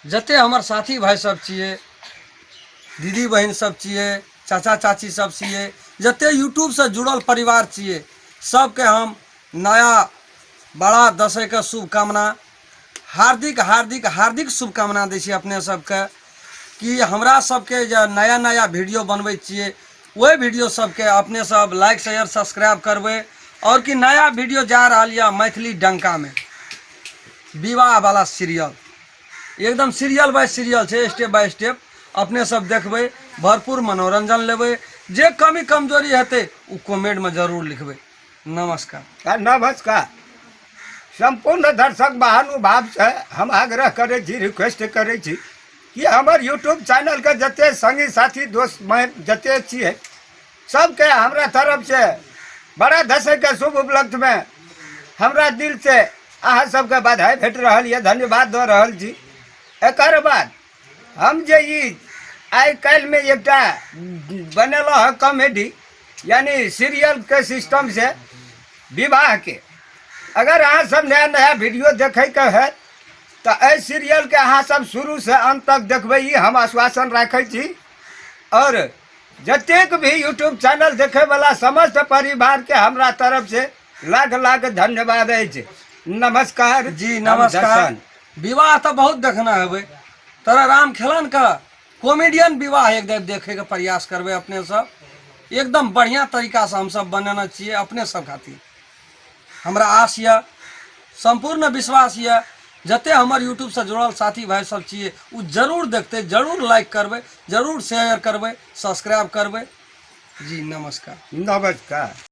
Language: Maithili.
जते हमर साथी भाइ सब छियै, दीदी बहिन सब छियै, चाचा चाची सब छियै, जते यूट्यूबसँ जुड़ल परिवार छियै, सबके हम नया बड़ा दशैके शुभकामना, हार्दिक हार्दिक हार्दिक शुभकामना दै छी अपने सबके कि हमरा सबके जे नया नया वीडियो बनबै छियै ओहि वीडियो सबके अपने सब लाइक शेयर सब्सक्राइब करबै। आओर कि नया वीडियो जा रहल यऽ मैथिली डंकामे विवाहवला सीरियल, एकदम सीरियल बाय सीरियल छै, स्टेप बाय स्टेप अपने सब देखबै, भरपूर मनोरंजन लेबै। जे कमी कमजोरी हेतै ओ कमेंटमे जरूर लिखबै। नमस्कार। नमस्कार सम्पूर्ण दर्शक महानुभावसँ हम आग्रह करै छी, रिक्वेस्ट करै छी कि हमर यूट्यूब चैनलके जते संगी साथी दोस्त जते छियै सबके हमरा तरफसँ बड़ा दशैके शुभ उपलक्ष्यमे हमरा दिलसँ अहाँ सबके बधाई भेट रहल यऽ, धन्यवाद दऽ रहल छी। एकर बाद हम जे ई आइ काल्हिमे एकटा बनेलहुँ हँ कॉमेडी यानी सीरियलके सिस्टमसँ विवाहके, अगर अहाँ सब नया नया वीडियो देखैके है तऽ एहि सीरियलके अहाँ सब शुरूसँ अन्त तक देखबै, ई हम आश्वासन राखै छी। आओर जतेक भी यूट्यूब चैनल देखैवला समस्त परिवारके हमरा तरफसँ लाख लाख धन्यवाद अछि। नमस्कार जी, नमस्कार। विवाह तऽ बहुत देखना हेबै, तोरा राम खेलन के कॉमेडियन विवाह एक बेर देखे के प्रयास करबै अपने सब। एकदम बढ़िया तरीका से हम सब बनेने छियै अपने सब खातिर। हमरा आस यऽ, सम्पूर्ण विश्वास यऽ, जते हमर यूट्यूब से जुड़ल साथी भाई सब छियै ओ जरूर देखतै, जरूर लाइक करबै, जरूर शेयर करबै, सब्सक्राइब करबै। जी नमस्कार। नमस्कार।